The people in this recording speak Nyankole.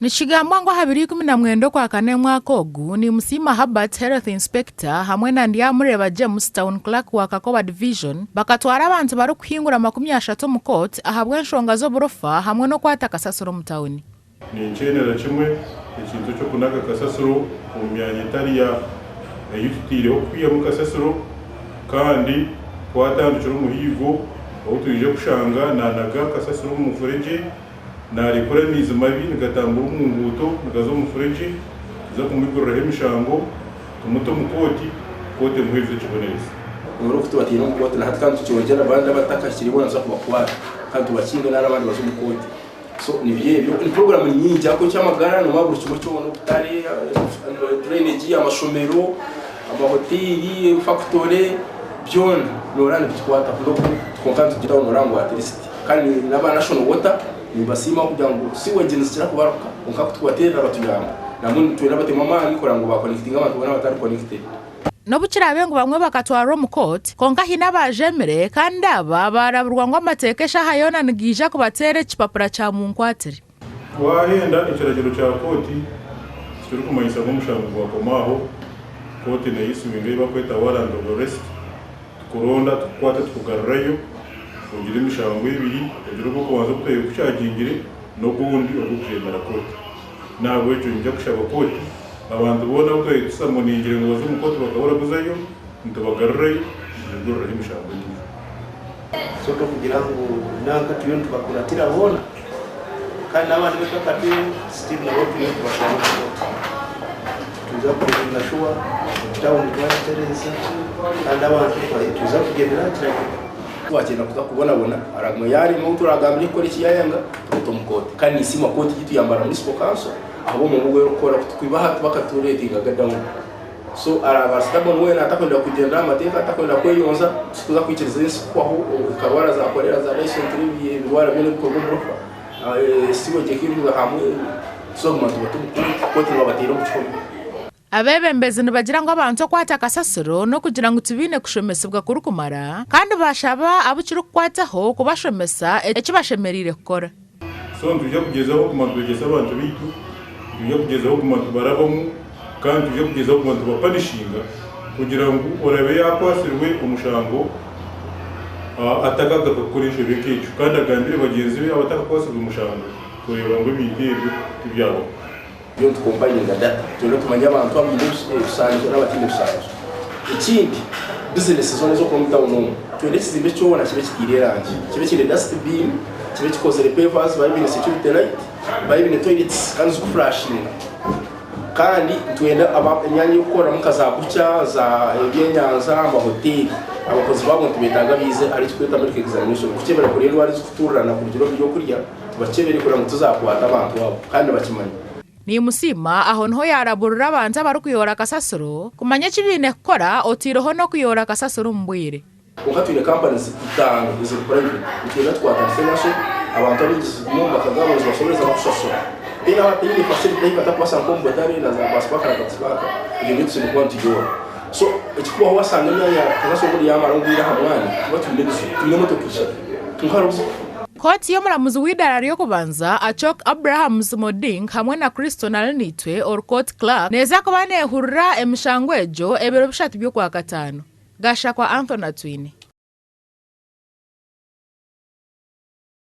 Nikigambwa ngu aha biro 19 Okwakana emwaka ogu, Nimusiima Herbert, Health Inspector, hamwe na Ndyamureba James, Town Clerk wa Kakoba Division, bakatwara abantu barikuhingura 30 omu kooti ahabw'enshonga z'oburofa hamwe n'okwata kasasiro omu tauni. Ninkyenera kimwe ekintu eky'okunaga kasasiro omu myanya etari ya ei tutaireho kwihamu kasasiro kandi twatandikire omuhiigo ou twija kushanga naanaga kasasiro omu mufuregye, naarekura amaizi mabi nigatambura omu nguuto nigaza omu mufuregye, tuza kumwiguriraho emishango tumute omu kooti, kooti emuheereze ekibonerezo. Oburo ku tubataire omu kooti na hati kandi tukyongyera abandi abatakahikire boona nituza kubakwata kandi tubakinge nari abandi baze omu kooti. So nibyo ebyo, ni puroguraamu ni nyingi ahabw'okuba eky'amagara noomanya buri kimwe kyona obutare, drainage, amashomero, amahoteeri, efakutore, byona nooreba nibitukwataho n'obu kwonka nitugira ngu nooreba ngu at least kandi n'aba National Water nimbasiima ahabw'okugira ngu sewage nizikira kubaruka kwonka ku tukubateerera batuyamba. Nambwenu nitwenda batemu amaani kureba ngu baakonekitinga abantu boona abatari connected. N'obu kiraabe ngu bamwe bakatwarwa omu kooti, kwonka haine abaajemire kandi aba baaraburwa ngu amateeka eshaaha yoona nigaija kubateera ekipapura kya munkwatire. Waahenda ekiragiro kya kooti tikirikumanyisa ngu omushango gwakoma aho. Kooti neeyisiwinga ei barikweta warrant of arrest, tukuronda tukukwata tukugarurayo, ogira emishango ebiri, ogira ogw'okubanza ogu twaherize kukyagingire n'ogundi ogw'okujeemera kooti. N'ahabw'ekyo niinyija kushaba kooti Abantu boona abu twari tusamoningire ngu baze omu kooti bakaburaguzayo, nitubagarurayo nitubiguriraho emishango endiijo. So tokugira ngu nanka turiyo nitubakuratira boona kandi n'abandi baitu akati still nabo turiyo nitubatwara omu kooti. Nituza kumekinga sure tawuni twagitereeza kandi abantu nituza kugyendera aha kiragiro. Wakyenda kuza kubonabona araguma yarema ou turagambire kukora eki yayanga tumuta omu kooti kandi ninsiima kooti yitu ya Mbarara Municipal Council ahabw'omurimo ogu erikukora kutukwiba hati bakaturetingaga down so araba stubborn weena atakwenda kugyendera aha mateeka atakwenda kweyonza tikuza kwikiriza ensi kuhwaho ekarwara za cholera za dysentery ebirwara byona ebikorwa oburofa sewage ekairuza hamwe tuza kuguma nitubata omu kooti kooti nibabateera omu kihome. Abeebembezi nibagira ngu abantu okwata kasasiro n'okugira ngu tibaine kushomesibwa kurikumara kandi baashaba abu kirikukwataho kubashomesa eki bashemereire kukora. So nitwija kugyezaho kuguma nitwegyesa abantu baitu, nitwija kugyezaho kuguma nitubarabamu kandi nitwija kugyezaho kuguma nitubapanishinga kugira ngu oraabe yaakwatsirwe omushango atakagaruka kukora enshobe nk'egyo kandi agambire bagyenzi be abatakakwatsirwe mushango kureeba ngu ebintu ebyo tibyabaho. Mbwenu tukompayiringa data twena tumanye abantu abaine ebisaanizo n'abataine ebisaanizo. Ekindi, bizinesi zoona ez'okuba omu tawuni omu, twenda ekizimbe kyona kibe kitaire erangi, kibe kiine dust bin, kibe kikozire pavers, babe baine security light, babe baine toilets kandi zikufurashinga. Kandi nitwenda emyanya y'okukoreramu nka za bukya, za ebyenyanja, amahoteeri, abakozi baabo nitubetaaga baize ahari ekitweta medical examination kukyebera kureba endwara ezikuturirana kurugiirira omu byokurya. Tubakyebere kureba ngu tuzakwata abantu abo kandi nibakimanya. Nimusiima aho niho yaaraburira abantu abarikuyoora kasasiro kumanya eki baine kukora otaireho n'okuyoora kasasiro omu bwire. Kwonka twine companies itaano eziri private nitwenda tukwatanise nazo abantu abaingi ziguma omu maka gaabo nizibasoboreza bakushashura then abataine facility ahu batakubaasa nk'omu butare na za bus park na taxi park ebyo nibyo tusemeriire kuba nituyoora so ekikubaho wasanga emyanya kasasiro obundi yamara obwire aha mwanya tuba twine ebizibu twine emotoka ishatu kwonka hariho obuzibu. Kooti y'omuramuzi w'eidaara ry'okubanza, Achok Abrahams Moding hamwe na Kristo Nalinitwe ori Court Clerk neeza kuba neehurira emishango egyo ebiro bishatu by'Okwakataano. Gashakwa Anthony Atwine.